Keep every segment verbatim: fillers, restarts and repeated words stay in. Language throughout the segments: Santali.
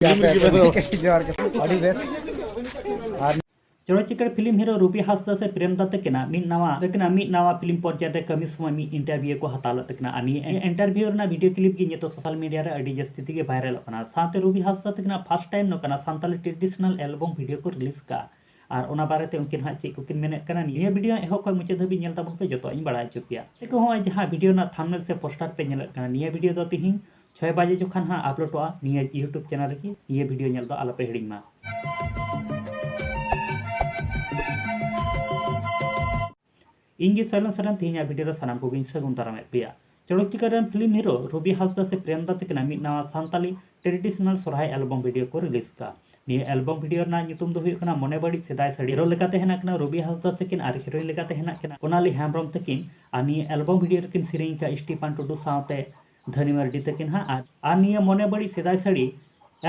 ᱡᱚᱦᱟᱨ ᱜᱮ᱾ ᱟᱹᱰᱤ ᱵᱮᱥ᱾ ᱟᱨ ᱪᱚᱞᱚᱛ ᱪᱤᱠᱟᱹᱲ ᱯᱷᱤᱞᱢ ᱦᱤᱨᱳ ᱨᱚᱵᱤ ᱦᱟᱸᱥᱫᱟ ᱥᱮ ᱯᱨᱮᱢ ᱫᱟ ᱛᱟᱹᱠᱤᱱᱟᱜ ᱢᱤᱫ ᱱᱟᱣᱟ, ᱛᱟᱹᱠᱤᱱᱟᱜ ᱢᱤᱫ ᱱᱟᱣᱟ ᱯᱷᱤᱞᱢ ᱯᱨᱚᱡᱮᱠᱴ ᱨᱮ ᱠᱟᱹᱢᱤ ᱥᱚᱢᱚᱭ ᱢᱤᱫ ᱤᱱᱴᱟᱨᱵᱷᱤᱭᱩ ᱠᱚ ᱦᱟᱛᱟᱣ ᱞᱮᱫ ᱛᱟᱹᱠᱤᱱᱟ᱾ ᱟᱨ ᱱᱤᱭᱟᱹ ᱤᱱᱴᱟᱨᱵᱷᱤᱭᱩ ᱨᱮᱱᱟᱜ ᱵᱷᱤᱰᱤᱭᱳ ᱠᱞᱤᱯ ᱜᱮ ᱱᱤᱛᱚᱜ ᱥᱳᱥᱟᱞ ᱢᱤᱰᱤᱭᱟ ᱨᱮ ᱟᱹᱰᱤ ᱡᱟᱹᱥᱛᱤ ᱛᱮᱜᱮ ᱵᱷᱟᱭᱨᱟᱞᱚᱜ ᱠᱟᱱᱟ᱾ ᱥᱟᱶᱛᱮ ᱨᱚᱵᱤ ᱦᱟᱸᱥᱫᱟ ᱛᱟᱹᱠᱤᱱᱟᱜ ᱯᱷᱟᱥᱴ ᱴᱟᱭᱤᱢ ᱱᱚᱝᱠᱟᱱᱟᱜ ᱥᱟᱱᱛᱟᱞᱤ ᱴᱨᱮᱰᱤᱥᱚᱱᱟᱞ ᱮᱞᱵᱚᱢ ᱵᱷᱤᱰᱤᱭᱳ ᱠᱚ ᱨᱤᱞᱤᱡᱽ ᱠᱟᱜᱼᱟ᱾ ᱟᱨ ᱚᱱᱟ ᱵᱟᱨᱮᱛᱮ ᱩᱱᱠᱤᱱ ᱦᱟᱸᱜ ᱪᱮᱫ ᱠᱚᱠᱤᱱ ᱢᱮᱱᱮᱫ ᱠᱟᱱᱟ, ᱱᱤᱭᱟᱹ ᱵᱷᱤᱰᱤᱭᱳ ᱮᱦᱚᱵ ᱠᱷᱚᱱ ᱢᱩᱪᱟᱹᱫ ᱫᱷᱟᱹᱵᱤᱡ ᱧᱮᱞ ᱛᱟᱵᱚᱱ ᱯᱮ, ᱡᱚᱛᱚᱣᱟᱜ ᱤᱧ ᱵᱟᱲᱟᱭ ᱦᱚᱪᱚ ᱯᱮᱭᱟ᱾ ᱛᱮᱠᱚ ᱦᱚᱸᱜᱼᱚᱭ ᱡᱟᱦᱟᱸ ᱵᱷᱤᱰᱤᱭᱳ ᱨᱮᱱᱟᱜ ᱛᱷᱟᱢᱵᱱᱮᱞ ᱥᱮ ᱯᱳᱥᱴᱟᱨ ᱯᱮ ᱧᱮᱞᱮᱫ ᱠᱟᱱᱟ, ᱱᱤᱭᱟᱹ ᱵᱷᱤᱰᱤᱭᱳ ᱫᱚ ᱛᱤᱦᱤᱧ ᱪᱷᱚᱭ ᱵᱟᱡᱮ ᱡᱚᱠᱷᱚᱱ ᱦᱟᱸᱜ ᱟᱯᱞᱳᱰᱚᱜᱼᱟ ᱱᱤᱭᱟᱹ YouTube ᱪᱮᱱᱮᱞ ᱨᱮᱜᱮ᱾ ᱱᱤᱭᱟᱹ ᱵᱷᱤᱰᱤᱭᱳ ᱧᱮᱞ ᱫᱚ ᱟᱞᱚᱯᱮ ᱦᱤᱲᱤᱧ ᱢᱟ᱾ ᱤᱧ ᱜᱮ ᱥᱚᱭᱞᱚᱱ ᱥᱚᱨᱮᱱ, ᱛᱤᱦᱤᱧᱟᱜ ᱵᱷᱤᱰᱤᱭᱳ ᱨᱮ ᱥᱟᱱᱟᱢ ᱠᱚᱜᱮᱧ ᱥᱟᱹᱜᱩᱱ ᱫᱟᱨᱟᱢᱮᱫ ᱯᱮᱭᱟ᱾ ᱪᱚᱞᱚᱛ ᱪᱤᱛᱟᱹᱨ ᱨᱮᱱ ᱯᱷᱤᱞᱢ ᱦᱤᱨᱳ ᱨᱚᱵᱤ ᱦᱟᱸᱥᱫᱟ ᱥᱮ ᱯᱨᱮᱢ ᱫᱟ ᱛᱟᱹᱠᱤᱱᱟᱜ ᱢᱤᱫ ᱱᱟᱣᱟ ᱥᱟᱱᱛᱟᱞᱤ ᱴᱨᱮᱰᱤᱥᱚᱱᱟᱞ ᱥᱚᱨᱦᱟᱭ ᱮᱞᱵᱚᱢ ᱵᱷᱤᱰᱤᱭᱳ ᱠᱚ ᱨᱤᱞᱤᱡᱽ ᱠᱟᱜᱼᱟ᱾ ᱱᱤᱭᱟᱹ ᱮᱞᱵᱚᱢ ᱵᱷᱤᱰᱤᱭᱳ ᱨᱮᱱᱟᱜ ᱧᱩᱛᱩᱢ ᱫᱚ ᱦᱩᱭᱩᱜ ᱠᱟᱱᱟ ᱢᱚᱱᱮ ᱵᱟᱹᱲᱤᱡ ᱥᱮᱫᱟᱭ ᱥᱟᱹᱲᱤ᱾ ᱦᱤᱨᱳ ᱞᱮᱠᱟᱛᱮ ᱦᱮᱱᱟᱜ ᱠᱤᱱᱟ ᱨᱚᱵᱤ ᱦᱟᱸᱥᱫᱟ ᱛᱟᱹᱠᱤᱱ ᱟᱨ ᱦᱤᱨᱳᱭᱤᱱ ᱞᱮᱠᱟᱛᱮ ᱦᱮᱱᱟᱜ ᱠᱤᱱᱟ ᱠᱚᱱᱟᱞᱤ ᱦᱮᱢᱵᱨᱚᱢ ᱛᱟᱹᱠᱤᱱ᱾ ᱟᱨ ᱱᱤᱭᱟᱹ ᱮᱞᱵᱚᱢ ᱵᱷᱤᱰᱤᱭᱳ ᱨᱮᱠᱤᱱ ᱥᱮᱨᱮᱧ ᱟᱠᱟᱫ ᱥᱴᱤᱯᱷᱟᱱ ᱴᱩᱰᱩ ᱥᱟᱶᱛᱮ ᱫᱷᱟᱹᱱᱤ ᱢᱟᱨᱰᱤ ᱛᱟᱹᱠᱤᱱ ᱦᱟᱸᱜ᱾ ᱟᱨ, ᱟᱨ ᱱᱤᱭᱟᱹ ᱢᱚᱱᱮ ᱵᱟᱹᱲᱤᱡ ᱥᱮᱫᱟᱭ ᱥᱟᱹᱲᱤ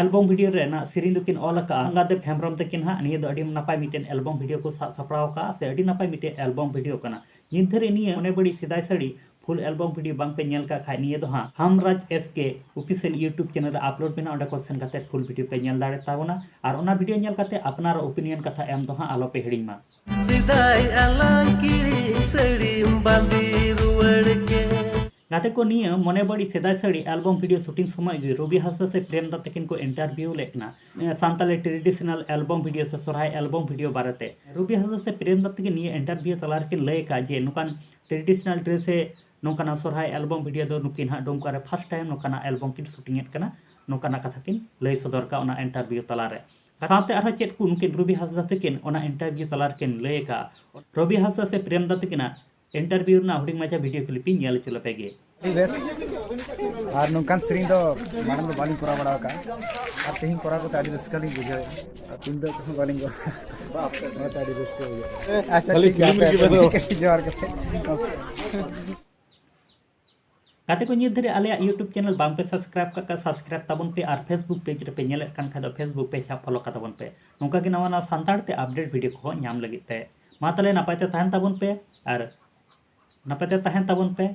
ᱮᱞᱵᱚᱢ ᱵᱷᱤᱰᱤᱭᱳ ᱨᱮᱱᱟᱜ ᱥᱮᱨᱮᱧ ᱫᱚᱠᱤᱱ ᱚᱞ ᱟᱠᱟᱫᱼᱟ ᱜᱚᱝᱜᱟᱫᱮᱵ ᱦᱮᱢᱵᱨᱚᱢ ᱛᱟᱹᱠᱤᱱ ᱦᱟᱸᱜ᱾ ᱱᱤᱭᱟᱹ ᱫᱚ ᱟᱹᱰᱤ ᱱᱟᱯᱟᱭ ᱢᱤᱫᱴᱮᱱ ᱮᱞᱵᱚᱢ ᱵᱷᱤᱰᱤᱭᱳ ᱠᱚ ᱥᱟᱵ ᱥᱟᱯᱲᱟᱣ ᱟᱠᱟᱫᱼᱟ ᱥᱮ ᱟᱹᱰᱤ ᱱᱟᱯᱟᱭ ᱢᱤᱫᱴᱮᱱ ᱮᱞᱵᱚᱢ ᱵᱷᱤᱰᱤᱭᱳ ᱠᱟᱱᱟ᱾ ᱱᱤᱛ ᱫᱷᱟᱹᱨᱤᱡ ᱱᱤᱭᱟᱹ ᱢᱚᱱᱮ ᱵᱟᱹᱲᱤᱡ ᱥᱮᱫᱟᱭ ᱥᱟᱹᱲᱤ ᱯᱷᱩᱞ ᱮᱞᱵᱚᱢ ᱵᱷᱤᱰᱤᱭᱳ ᱵᱟᱝ ᱯᱮ ᱧᱮᱞ ᱠᱟᱜ ᱠᱷᱟᱡ, ᱱᱤᱭᱟᱹ ᱫᱚ ᱦᱟᱸᱜ ᱦᱟᱢᱨᱟᱡᱽ S K official YouTube channel ᱨᱮ ᱟᱯᱞᱳᱰ ᱢᱮᱱᱟᱜᱼᱟ, ᱚᱸᱰᱮ ᱠᱷᱚᱱ ᱥᱮᱱ ᱠᱟᱛᱮ ᱯᱷᱩᱞ ᱵᱷᱤᱰᱤᱭᱳ ᱯᱮ ᱧᱮᱞ ᱫᱟᱲᱮ ᱛᱟᱵᱚᱱᱟ᱾ ᱟᱨ ᱚᱱᱟ ᱵᱷᱤᱰᱤᱭᱳ ᱧᱮᱞ ᱠᱟᱛᱮ ᱟᱯᱱᱟᱨᱟᱜ ᱚᱯᱤᱱᱤᱭᱚᱱ ᱠᱟᱛᱷᱟ ᱮᱢ ᱫᱚ ᱦᱟᱸᱜ ᱟᱞᱚ ᱯᱮ ᱦᱤᱲᱤᱧ ᱢᱟ᱾ ᱥᱮᱫᱟᱭ ᱟᱞᱟᱝ ᱠᱤᱨᱤᱧ ᱥᱟᱹᱲᱤᱢ ᱵᱟᱸᱫᱮ ᱨᱩᱣᱟᱹᱲ ᱠᱮ᱾ ᱜᱟᱛᱮ ᱠᱚ, ᱱᱤᱭᱟᱹ ᱢᱚᱱᱮ ᱵᱟᱹᱲᱤᱡ ᱥᱮᱫᱟᱭ ᱥᱟᱹᱲᱤ ᱮᱞᱵᱚᱢ ᱵᱷᱤᱰᱤᱭᱳ ᱥᱩᱴᱤᱝ ᱥᱚᱢᱚᱭ ᱜᱮ ᱨᱚᱵᱤ ᱦᱟᱸᱥᱫᱟ ᱥᱮ ᱯᱨᱮᱢ ᱫᱟ ᱛᱟᱹᱠᱤᱱ ᱠᱚ ᱤᱱᱴᱟᱨᱵᱷᱤᱭᱩ ᱞᱮᱫ ᱠᱤᱱᱟ, ᱮ, ᱥᱟᱱᱛᱟᱞᱤ ᱴᱨᱮᱰᱤᱥᱚᱱᱟᱞ ᱮᱞᱵᱚᱢ ᱵᱷᱤᱰᱤᱭᱳ ᱥᱮ ᱥᱚᱨᱦᱟᱭ ᱮᱞᱵᱚᱢ ᱵᱷᱤᱰᱤᱭᱳ ᱵᱟᱨᱮᱛᱮ᱾ ᱨᱚᱵᱤ ᱦᱟᱸᱥᱫᱟ ᱥᱮ ᱯᱨᱮᱢ ᱫᱟ ᱛᱟᱹᱠᱤᱱ ᱱᱤᱭᱟᱹ ᱤᱱᱴᱟᱨᱵᱷᱤᱭᱩ ᱛᱟᱞᱟ ᱨᱮᱠᱤᱱ ᱞᱟᱹᱭ ᱟᱠᱟᱫ ᱡᱮ ᱱᱚᱝᱠᱟᱱ ᱴᱨᱮᱰᱤᱥᱚᱱᱟᱞ ᱰᱨᱮᱥ ᱥᱮ ᱱᱚᱝᱠᱟᱱᱟᱜ ᱥᱚᱨᱦᱟᱭ ᱮᱞᱵᱚᱢ ᱵᱷᱤᱰᱤᱭᱳ ᱫᱚ ᱱᱩᱠᱤᱱ ᱦᱟᱸᱜ ᱰᱩᱢᱠᱟ ᱨᱮ ᱯᱷᱟᱥᱴ ᱴᱟᱭᱤᱢ ᱱᱚᱝᱠᱟᱱᱟᱜ ᱮᱞᱵᱚᱢ ᱠᱤᱱ ᱥᱩᱴᱤᱝ ᱮᱫ ᱠᱟᱱᱟ, ᱱᱚᱝᱠᱟᱱᱟᱜ ᱠᱟᱛᱷᱟ ᱠᱤᱱ ᱞᱟᱹᱭ ᱥᱚᱫᱚᱨ ᱠᱟᱜᱼᱟ ᱚᱱᱟ ᱤᱱᱴᱟᱨᱵᱷᱤᱭᱩ ᱛᱟᱞᱟᱨᱮ᱾ ᱥᱟᱶᱛᱮ ᱟᱨᱦᱚᱸ ᱪᱮᱫ ᱠᱚ ᱱᱩᱠᱤᱱ ᱨᱚᱵᱤ ᱦᱟᱸᱥᱫᱟ ᱛᱟᱹᱠᱤᱱ ᱚᱱᱟ ᱤᱱᱴᱟᱨᱵᱷᱤᱭᱩ ᱛᱟᱞᱟ ᱨᱮᱠᱤᱱ ᱞᱟᱹᱭ ᱟᱠᱟᱫᱼᱟ᱾ ᱨᱚᱵᱤ ᱦᱟᱸᱥᱫᱟ ᱥᱮ ᱯᱨᱮᱢ ᱫᱟ ᱛᱟᱹᱠᱤᱱᱟᱜ ᱤᱱᱴᱟᱨᱵᱷᱤᱭᱩ ᱨᱮᱱᱟᱜ ᱦᱩᱰᱤᱧ ᱢᱟᱪᱷᱟ ᱵᱷᱤᱰᱤᱭᱳ ᱠᱞᱤᱯ ᱤᱧ ᱧᱮᱞ ᱦᱚᱪᱚ ᱞᱮᱯᱮ ᱜᱮ᱾ ᱟᱹᱰᱤ ᱵᱮᱥ᱾ ᱟᱨ ᱱᱚᱝᱠᱟᱱ ᱥᱮᱨᱮᱧ ᱫᱚ ᱢᱟᱲᱟᱝ ᱫᱚ ᱵᱟᱹᱞᱤᱧ ᱠᱚᱨᱟᱣ ᱵᱟᱲᱟ ᱟᱠᱟᱫᱼᱟ, ᱟᱨ ᱛᱮᱦᱮᱧ ᱠᱚᱨᱟᱣ ᱠᱟᱛᱮ ᱟᱹᱰᱤ ᱨᱟᱹᱥᱠᱟᱹ ᱞᱤᱧ ᱵᱩᱡᱷᱟᱹᱣᱮᱫᱼᱟ᱾ ᱟᱨ ᱛᱩᱢᱫᱟᱹᱜ ᱠᱚᱦᱚᱸ ᱵᱟᱹᱞᱤᱧ ᱜᱚᱜ ᱚᱱᱟᱛᱮ ᱟᱹᱰᱤ ᱨᱟᱹᱥᱠᱟᱹ ᱵᱩᱡᱷᱟᱹᱜ ᱠᱟᱱᱟ᱾ ᱟᱪᱪᱷᱟ, ᱠᱷᱟᱹᱞᱤ ᱴᱷᱤᱠ ᱜᱮᱭᱟ, ᱯᱷᱤᱞᱢ ᱨᱮᱜᱮ ᱟᱯᱮ ᱵᱮᱱᱟᱣ᱾ ᱡᱚᱦᱟᱨ ᱜᱮ᱾ ᱜᱟᱛᱮ ᱠᱚ, ᱱᱤᱛ ᱫᱷᱟᱹᱨᱤᱡ ᱟᱞᱮᱭᱟᱜ YouTube ᱪᱮᱱᱮᱞ ᱵᱟᱝ ᱯᱮ ᱥᱟᱵᱥᱠᱨᱟᱭᱤᱵ ᱠᱟᱜ ᱠᱷᱟᱱ ᱥᱟᱵᱥᱠᱨᱟᱭᱤᱵ ᱛᱟᱵᱚᱱ ᱯᱮ, ᱟᱨ Facebook ᱯᱮᱡᱽ ᱨᱮᱯᱮ ᱧᱮᱞᱮᱫ ᱠᱟᱱ ᱠᱷᱟᱱ ᱫᱚ Facebook ᱯᱮᱡᱽ ᱦᱟᱸᱜ ᱯᱷᱚᱞᱳ ᱠᱟᱛᱟᱵᱚᱱ ᱯᱮ, ᱱᱚᱝᱠᱟ ᱜᱮ ᱱᱟᱣᱟ ᱱᱟᱣᱟ ᱥᱟᱱᱛᱟᱲ ᱛᱮ ᱟᱯᱰᱮᱴ ᱵᱷᱤᱰᱤᱭᱳ ᱠᱚᱦᱚᱸ ᱧᱟᱢ ᱞᱟᱹᱜᱤᱫ ᱛᱮ᱾ ᱢᱟ ᱛᱟᱦᱞᱮ ᱱᱟᱯᱟᱭ ᱛᱮ ᱛᱟᱦᱮᱱ ᱛᱟᱵᱚᱱ ᱯᱮ ᱟᱨ ᱱᱟᱯᱟᱭ ᱛᱮ ᱛᱟᱦᱮᱱ ᱛᱟᱵᱚᱱ ᱯᱮ᱾